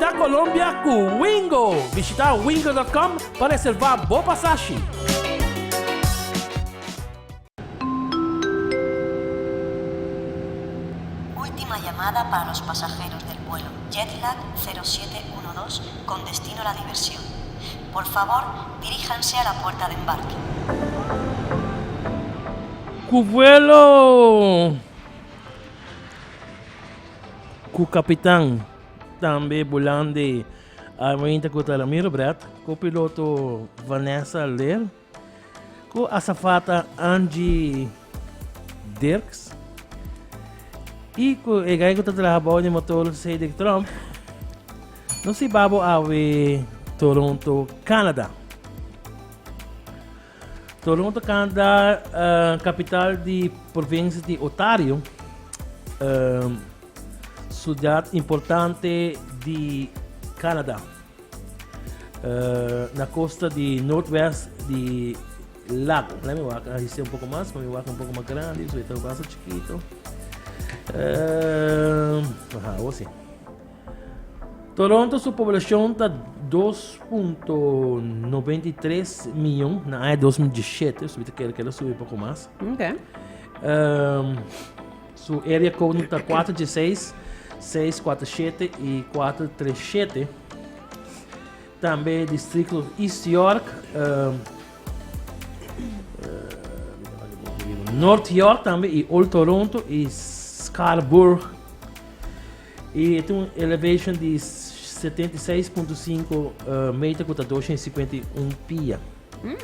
Bishita Colombia ku Wingo! Bishita wingo.com pa reserva bo pasashi. Última llamada para los pasajeros del vuelo Jetlag 0712 con destino a la diversión. Por favor, diríjanse a la puerta de embarque. Ku vuelo ku kapitan tambe bulandi Arminta ku ta Ramiro Brett, ku piloto Vanessa Leer, ku azafata Angie Dirks i ku e gai ku ta traha bou di motor Cedric Tromp. Nos hiba bo awe Toronto, Canada. Toronto, Canada, kapital di provinsia di Ontario, siudat importante di Canada. Na costa di noordwest di lago. Let me wak ahí un poco mas, pa mi wak un poco mas grandi, so esta basta chiquito. Uh, aha, awor sí. Toronto su poblacion ta 2.93 miljoen na aña 2017, so kere kere subi un poco mas. Okay. Um, su area code ta 416, 647 y 437. Tambe distrito East York, um, uh, North York tambe y Old Toronto y Scarborough. Y e un elevation di 76.5 uh, meter ku ta 251 pia. Mm.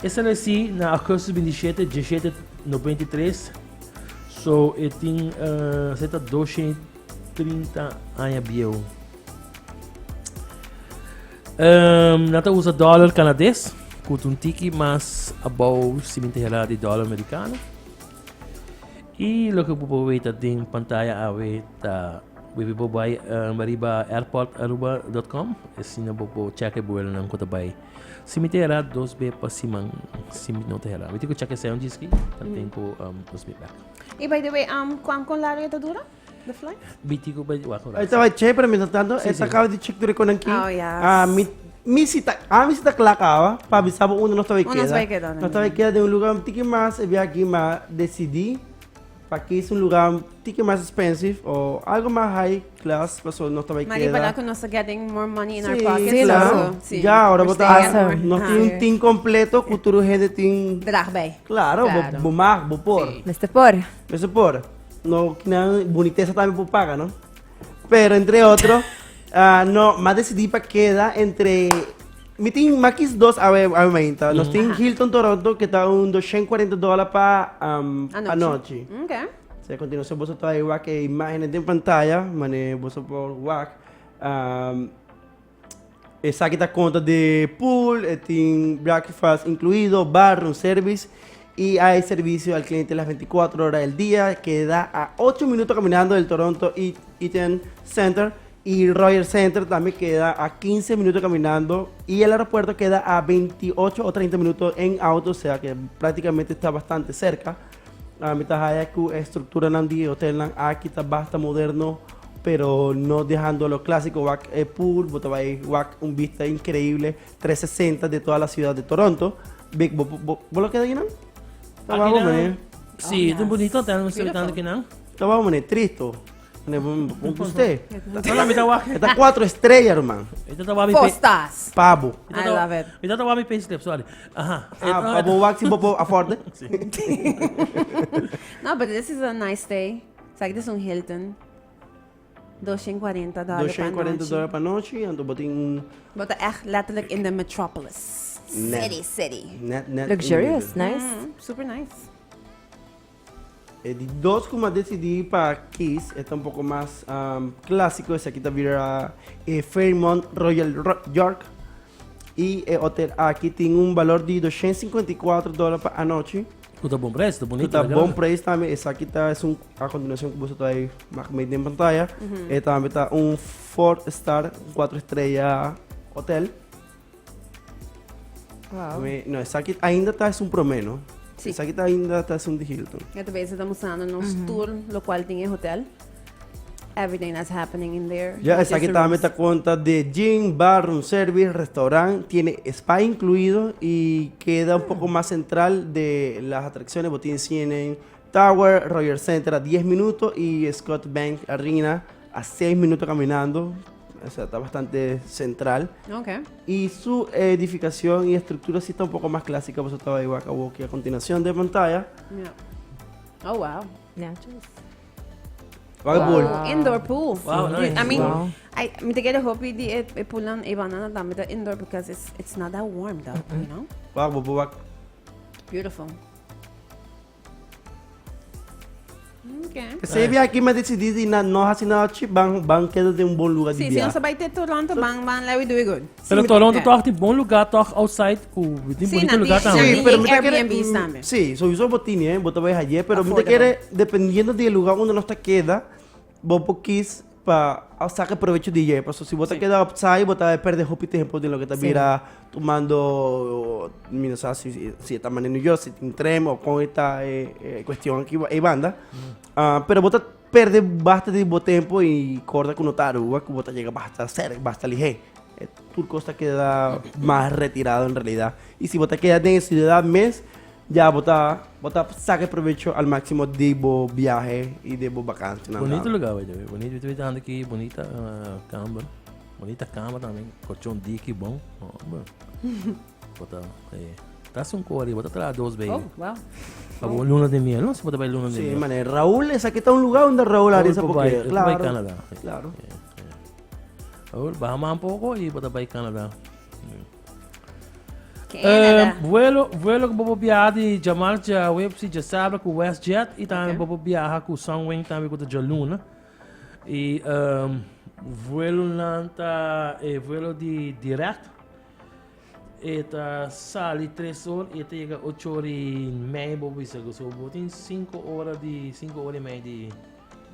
SLC na augustus 27, 1793. So e tin uh, zeta 230 aña bieu. Um, nan ta usa dollar canades, ku un tiki mas abou si mi hera di dollar americano. I loke bo por weta den pantaya awe ta web bo bai um, riba airportaruba.com asina bo por check e buelonan ku ta bai. Si mi ta hera dos be pa siman, si mi no ta hera. Mi tin ku check esei un djiski, ta tin ku um, dos be back. Y by the way, um, cuán con largo ta dura? The flight? Mi tin ku bai wak un Ahí estaba che, pero mientras tanto, Sí, esta sí. acaba de check dure con aquí. Oh, yes. Ah, mi, mi cita, ah, mi cita klaar acaba, pa avisar uno no estaba Uno queda. estaba queda, No estaba queda de un lugar un tiki más, e viaje aquí más decidí, pa aquí es un lugar un tiki más expensive o algo más high class, paso no estaba Mari, queda. para que nos getting more money in our Sí, pockets. claro. So, sí. Ya, ahora We're bo ta- staying at more. Nos Ah. tin un team completo, ku tur hende tin... Draag bij. Claro, bo- Claro. bo mag, bo por. Sí. Mester por. Mester por. No, nan bunitesa tambe por paga, no? Pero entre otro, ah, no, m'a decidí pa keda entre... Mi tin makis dos awe awe mainta. Nos tin Hilton Toronto que ta un 240 dólar pa um, Anochi. anochi. Ok. Si a continuación boso ta wak e imágenes den pantalla, mane boso por wak. Um, esaki ta conta de pool, e tin breakfast incluido, bar, room service y hay servicio al cliente las 24 horas del día. Queda a 8 minutos caminando del Toronto Eaton Center y Royal Center también queda a 15 minutos caminando y el aeropuerto queda a 28 o 30 minutos en auto, o sea que prácticamente está bastante cerca. A mi ta haya cu e structuranan di e hotelnan aki ta basta moderno, pero no dejando lo clásico. Wak e pool, bo ta bay wak un vista increíble 360 de toda la ciudad de Toronto. Big, bo, bo, bo lo keda akinan? Ta Akinan, wou, meneer. Sí, ta bonito hotel, mi Beautiful. akinan. Ta wou, meneer, tristo. Meneer, bo, bo, bo usted. No, no, mi ta wak. Ta cuatro estrellas, ruman. Mi ta wak mi Four pay- stars. Pabo. mi ta I love it. Mi ta wak mi payslip, sorry. Aha. Ah, pa bo wak si bo por afford. No, but this is a nice stay. Sa this is un Hilton. 240 dollar pa 240 nochi. dollar pa nochi, anto bo tin un Bo ta echt letterlijk in the metropolis. Net. City, city. net net. Luxurious, nice. Super nice. E di dos ku mi a desidí pa kies e ta un poko mas klásiko, esaki ta bira e Fairmont Royal York. I e hotel aki tin un balor di 254 dòler pa anochi. Ku ta bon preis, ta Ku bonito. ta bon preis tambe. Esaki ta esun a kontinuashon ku boso ta mak mei den pantaya. E tambe ta un four star, un kuatro estrella hotel. Wow. No, esaki ainda ta esun promé, no? Sí. Esaki ta ainda ta esun di Hilton. Ya ta bezig ta mostrando nos tour locual tin e hotel. everything that's happening in there. Ya, Not just esaki the tambe rooms. ta konta di gym, bar, room service, restaurant, tiene spa incluido y queda un poco más central de las atracciones. Bo tin CNN Tower, Rogers Center a 10 minutos y Scotiabank Arena a 6 minutos caminando. O sea, está bastante central. Y su edificación y estructura sí está un poco más clásica, por eso estaba igual que a continuación de pantalla. Yeah. Oh, wow. Netjes. Wak e pool. Oh, indoor pool. Wow, nice. I mean, Wow. I, mi te kere hopi di e, e poolnan e banana tambe ta indoor because it's not that warm though, you know? Wak, bo, bo, wak. Beautiful. Okay. Esei bia aki mi a decidí di na no hasi nada chip, ban ban keda den un bon lugar di Sí, si bia. nos a bai te Toronto, ban ban let we do it good. Pero Toronto Yeah. toch tin bon lugar toch outside ku tin Sí, bonito nan lugar tin- tambe. nan Sí, pero mi ta kere Airbnbs tambe. Sí, sowieso bo tini, eh, bo ta bai haye, pero mi ta Affordable. kere dependiendo di e lugar unda nos ta keda, bo por kis pa a saca provecho di dje. Pasobra si bo ta keda outside, bo ta perde hopi tempo den loke ta bira tumando, mi no sa si si ta manera New York, si tin tren o con e ta e e cuestion aki e banda. Ah, pero bo ta perde basta di bo tempo y corda cu no ta Aruba cu bo ta yega basta cerca, basta lihé. E tur cos ta keda mas retirado en realidad. Y si bo ta keda den e ciudad mes, ya bo ta bo ta saca e provecho al maximo di bo biahe y di bo vakantie. Bonito lugar by the way. Bonito, mi ta anda aki, bonita camber. Bonita cama tambe, colchon diki bon. Hombre. Bo ta eh, ta haci un cori, bo ta traha dos baby. Oh, wow. Pa bo luna de miel, no? Si bo ta bay luna de Sí, miel. mane, Raúl, esaki ta un lugar unda Raúl Raúl Ariza por por bay, keda. por bay Claro. Canada. Claro. Raúl, baha mas un poco y bo ta bay Canada. Canada. Vuelo, vuelo ku bo por biaha di djamars djaweps i djasabra ku WestJet i tambe bo por biaha ku Sunwing tambe ku ta djaluna. I vuelonan ta e vuelo di direct e ta sali tres or i e ta yega ocho or i mei bo bisa ku so bo tin sinku ora di sinku ora i mei di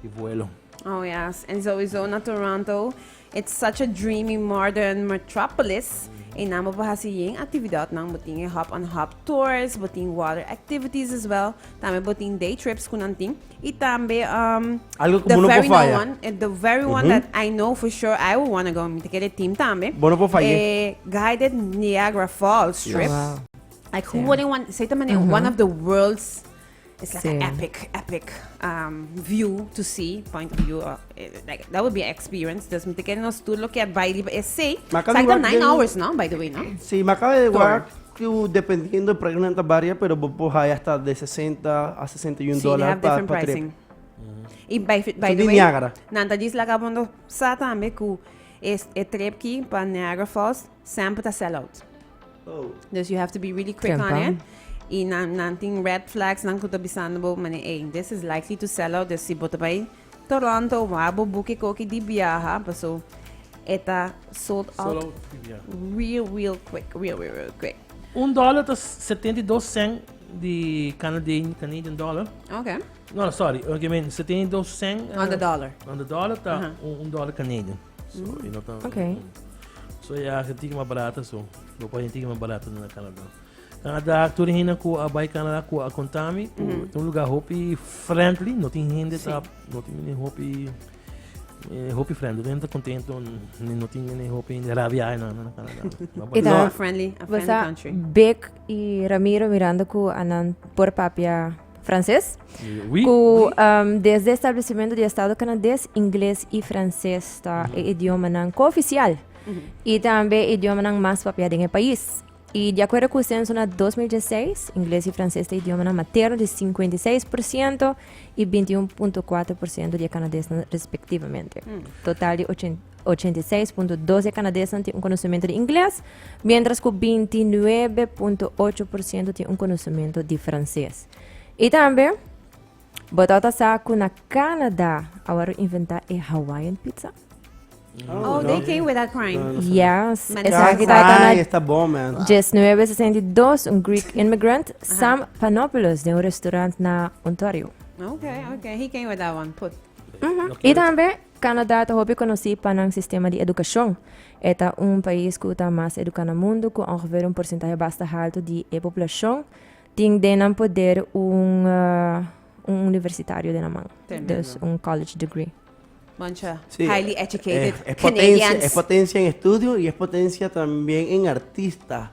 di vuelo. Oh yes, en sowieso na Toronto, it's such a dreamy modern metropolis. En nan bo por haci yen actividadnan, bo tin e hop on hop tours, bo tin water activities as well, tambe bo tin day trips cu nan tin, y tambe um, Algo cu the bo no por very no faya. one, eh, the very one that I know for sure I would wanna go, mi ta kere team tambe. Bo no por faya. E guided Niagara Falls trip. Wow. Like who wouldn't want, esey ta manera one of the world's It's like an Sí. epic, epic um, view to see, point of view. Uh, eh, like, that would be an experience. Dus mi te kere nos tur lo ke bai riba esey. Maar kan Sa wak nine den- hours, no? By the way, no? Sí, me acaba de Tour. wak ku dependiendo del precio ta varia, pero bo por haya hasta de 60 a 61 Sí, they dólar have pa different pa trip. pricing. Y by So the di way, Niagara. nan ta djis laga bondo sa tambe ku es, e trip ki pa Niagara Falls sempre ta sell out. Oh. Dus you have to be really quick on Trempan. it. Y nan, nan tin red flags nan ku ta bisando bo mane, hey, this is likely to sell out. Dus si bo ta bai Toronto, wa bo boek koki di biaha, paso e ta sold out Solo, yeah. real, real quick. Real, real, real quick. Un dollar ta 72 cent di Canadian, Canadian dollar. Okay. No, no, sorry. I mean, 72 cent. On the dollar. On the dollar ta un dollar Canadian. So, you know, ta, Okay. So ya, e tiki mas barata so. Bo por tiki mas barata na Canada. Canada, tur hende ku a bai Canada ku a kontami, ku ta un lugar hopi friendly, no tin hende ta, no tin hende hopi eh, hopi friendly, tur hende ta contento, ni no tin hende hopi rabia na na Canada. E ta- A friendly, a friendly Basta country. Big i Ramiro mirando ku anan por papia Frances. Oui. Ku um, desde establecimento di Estado Canades, ingles i frances ta e idiomanan cooficial. I tambe idiomanan mas papia den e pais. I di akuerdo ku censo na 2016, ingles i frances ta idiomanan materno di 56% i 21.4% di e Canadesnan respectivamente. Total di 86.2 di e Canadesnan tin un conocimento di ingles, mientras ku 29.8% tin un conocimento di frances. I tambe, bo tabata sa ku na Canada a wòrdu inventá e Hawaiian pizza? Oh, they came with that crime. Yes. Man, Esaki tabata na Ay, esta bon, man. 1962, un Greek immigrant, Sam Panopoulos, den un restaurant na Ontario. Okay, he came with that one. Put. I tambe, Canada ta hopi konosí pa nan sistema di edukashon. E ta un pais ku ta mas eduká na mundu, ku ongeveer un porsentahe basta haltu di e populashon tin den nan poder un un universitario den nan man. Tremendo. Dus un college degree. Bunch of Sí, highly educated es potencia, Canadians. es potencia en estudio y es potencia también en artistas.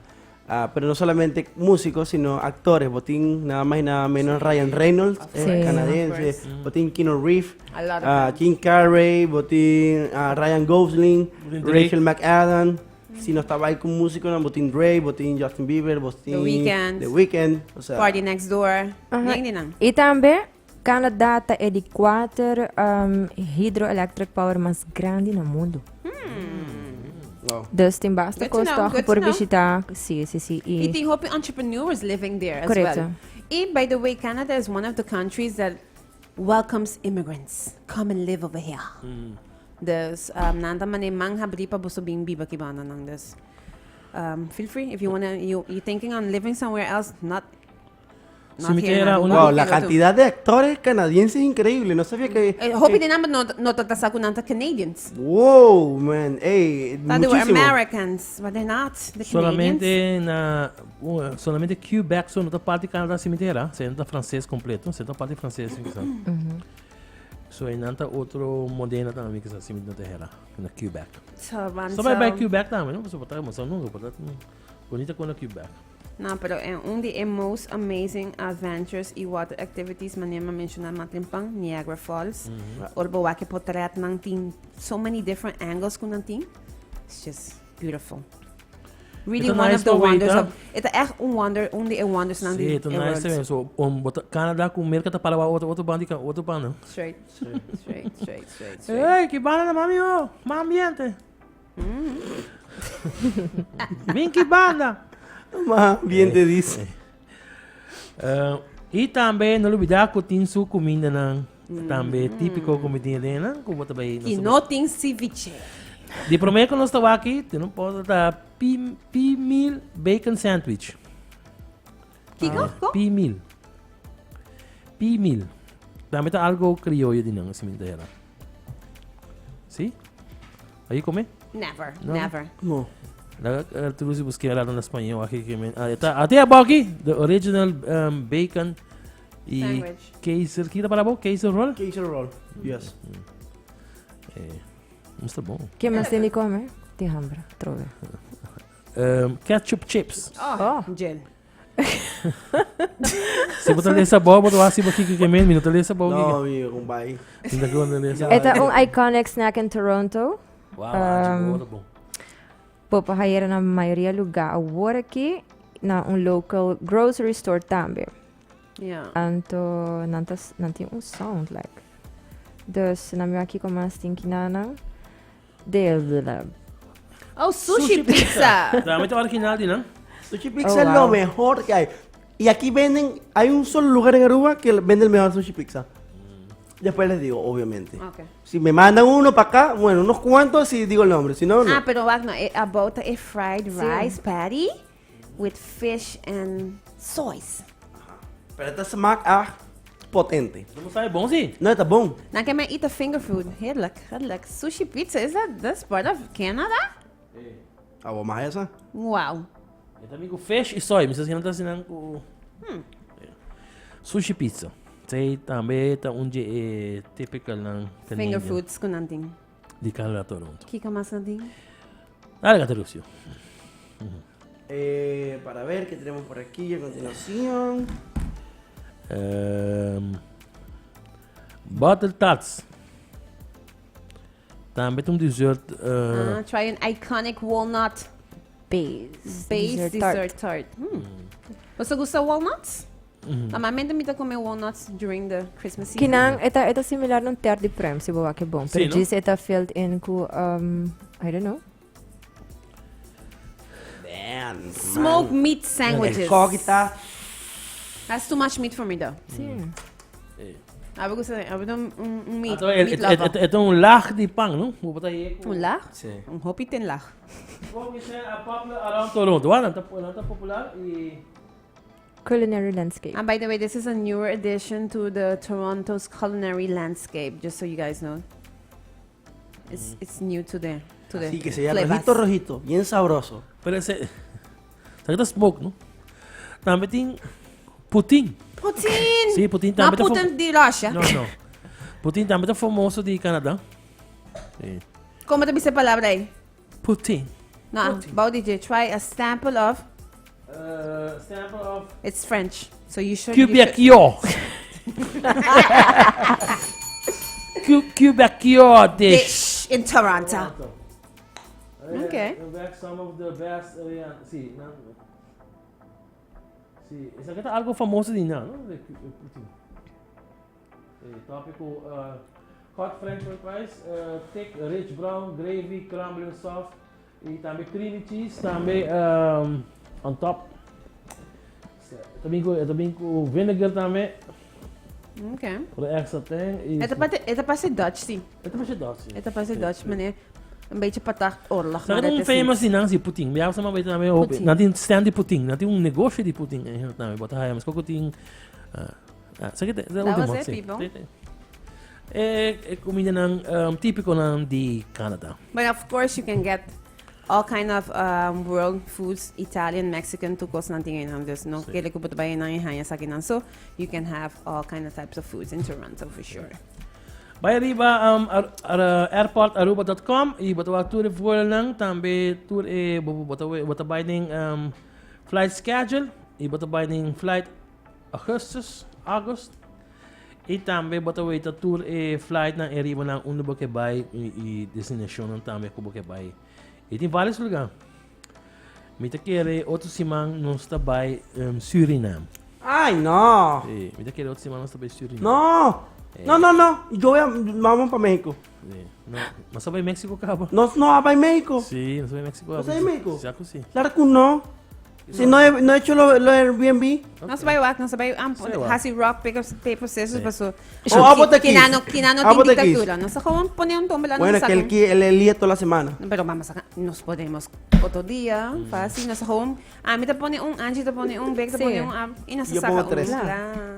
Ah, pero no solamente músicos, sino actores. Bo tin nada más y nada menos Ryan Reynolds, es Sí. canadiense. Of course. Bo tin Keanu Reeves, A lot of ah, them. Jim Carrey, bo tin ah, Ryan Gosling, Bo tin Drake. Rachel McAdams. Si no estaba ahí con músico, no, bo tin Drake, bo tin Justin Bieber, bo tin The Weeknd. The Weeknd. O sea, Party Next Door. Aha. Yen di nan. Y tambe Canada ta e di cuater um, hydroelectric power mas grandi na mundo. Wow. Dus tin basta Good to cos know, toch good to por know. bishita. Si, si, si. Y Y tin hopi entrepreneurs living there as Correcto. well. Y by the way, Canada is one of the countries that welcomes immigrants. Come and live over here. Dus um, nan ta mane man habri pa boso bin biba ki banda nan. Dus um, feel free if you wanna you you thinking on living somewhere else, not Si mi here in era Aruba, una- Wow, you la can go to- cantidad de actores canadienses es increíble. No sabía que. Eh, hopi di nan no no ta sa ku nan ta Canadians. Wow, man. Ey, Thought they were muchísimo. Americans, but they're not. The Canadians. Solamente na uh, solamente Quebec so no ta parti Canada si mentira, se no ta frances completo, se no ta parti frances mi sa. So e nan ta otro modena tambe mi sa si mi no ta hera na Quebec. Toronto. So bai bai Quebec tambe, no? So bota mo nunca, bota bonita con Quebec. No, pero e un di e most amazing adventures y water activities manera mi a menciona Matlimpan, Niagara Falls. Ora bo wak e potretnan tin so many different angles cu nan tin. It's just beautiful. Really E ta one nice of the pa wonders weita. of E ta echt un wonder, un di e wondersnan Sí, di e ta e nice world. tambe. So, um, bota Canada cu Merca ta para otro otro banda di otro banda. Straight, straight, straight, straight, straight. Ey, ki banda na mami oh, ma ambiente. Bin ki banda. Ma ambiente dice. Eh, y tambe no olbida cu tin su cumindanan tambe típico comidinha den nan cu bo ta bay. Ki no tin ceviche. Di prome cu nos ta wak aki, tin un poco ta pi, pi meal bacon sandwich. Kiko? Ko? Pi meal. Pi meal. Tambe ta algo crioyo di nan, si mi ta era. Si? Ahí come? Never, No. never. No. La Arturo si busqué la en español aquí que me ah, está até aquí the original um, bacon y Sandwich. Kaiser, ¿qué para vos? Kaiser roll? Kaiser roll. Yes. Eh, no está bom. Ke mas tin di come? Tin hamber, trobe. Um, ketchup chips. Oh, Oh. Jill. Si bo ta lesa bo, bo ta hasi bo kiko ke men, mi no ta lesa bo No, kiko. amigo, kumbay. Mi ta kon lesa. E ta un iconic snack in Toronto. Wow, um, bo, bo. Bo por haya na mayoria lugar awor aki na un local grocery store tambe. Yeah. Anto nan ta nan tin un sound like. Dus na mi aki como mas tin kinana. De Oh, sushi, pizza. Realmente original di, no? Sushi pizza Oh, es lo wow. mejor que hay. Y aquí venden, hay un solo lugar en Aruba que vende el mejor sushi pizza. Después les digo, obviamente. Ok. Si me mandan uno para acá, bueno, unos cuantos sí digo el nombre, si no, no. Ah, pero wacht nou. About a fried Sí. rice patty with fish and soy. Pero esta smaak ah, potente. No sabe bon, si? No, está bon. Nou, ik eat the finger food. Heerlijk, heerlijk. Sushi pizza, is that that's part of Canada? Ah, vos más esa. Wow. E ta amigo fish y soy. Mi sa si nan ku Sushi pizza. Esey tambe ta un di e typical nan Finger Canadian. foods ku nan tin. Di Canada Toronto. Kiko mas nan tin? Dale, Cateruzio. Eh, para ver qué tenemos por aquí a continuación. Um, butter tarts. Tambe ta un dessert. Uh, Ah, try an iconic walnut Base. base dessert tart. Boso gusta walnuts? Mm. Normalmente mi ta come walnuts during the Christmas season. Kinan, e ta, e ta similar na un tert di pruim, si bo wak e bon. Sí, Pero no? djis e ta filled in ku, um, I don't know. Damn. Smoked meat sandwiches. El coqui está. That's too much meat for me though. Sí. Abo gusta, abo un, un, un meat, Anto, e, meat e, lover. e, e ta un laag di pan, no? Bo ta hier Un laag? Sí. Un hopi tin laag. Popular around Toronto. Wa, nan ta, nan ta popular y Culinary landscape. And by the way, this is a newer addition to the Toronto's culinary landscape, just so you guys know. It's, it's new to the to the Así que se llama flavors. rojito, rojito, bien sabroso. Pero ese Sa ta smoke, no? Tambe tin poutine. Poutine! Sí, poutine No tambe ta Putin di Russia. No, no. Poutine tambe ta famoso di Canada. Si. Kon bo ta bisa e palabra ei? Poutine. No, bou di dje, try a sample of. Sample of. It's French, so you should. Quebecois. Quebecois dish. Dish in Toronto. Okay. Some of the best, si, nan. Si, esaki ta algo famoso di nan, no? De poutine. E topico hot french fries, thick rich brown gravy, crumbling soft y tambe creamy cheese tambe on top. E ta bin cu, e ta bin cu vinegar tambe. Okay. Por extra thing. Y E ta parte, e ta parse Dutch, sí. E ta parse Dutch, sí. E ta parse Dutch, meneer. Een beetje patat oorlog. Sa maar dat un is famous niet. di nan si poutine. Mi sa maar tambe hopi. Poutine. Nan tin stand di poutine. Nan tin un negocio di poutine eigenlijk tambe. Bota haya, mas koko tin Ah, sa ke te, Dat último, was it, sí. people. Sí, sí. E comidanan típiconan di Canada. But of course you can get all kind of world foods, Italian, Mexican, tur cosnan tin einan. Dus no Sí. kere ku bo ta bai einan y haña esakinan. So you can have all kind of types of foods in Toronto for sure. Bai ariba airportaruba.com y bo ta wak tur e vuelonan, tambe tur e bo ta bo ta bai den flight schedule y bo ta bai den flight Augustus, August, y tambe bo ta weta tur e flightnan e ribanan unda bo ke bai y destinacionnan tambe ku bo ke bai. Y tin varios lugar. Mi ta kere otro siman nos ta bai Surinam. Ay, no. Sí, mi ta kere otro siman nos ta bai Surinam. No. No, no, no. Yo voy a, vamos pa México. Sí. No, nos a bai México caba. Nos no a bai México. Sí, nos a bai México. Nos a bai México? Sa cu sí. Claro cu no. Si no he, no he hecho lo Airbnb. Nos bai wak, nos bai Sí, wak. hasi rock, paper, paper scissors, paso. Oh, abo ta Kina kies. no, kina no Abo tin ta kies. dictadura. Nos gewoon pone un tómbola, Bueno, nos que él, saca. él elige toda la semana. Pero vamos a, nos podemos otro día, fácil. Nos gewoon, a mi ta pone un, Angie ta pone un, Beck ta Sí. pone un, y nos Yo saca pongo un. tres. Claro.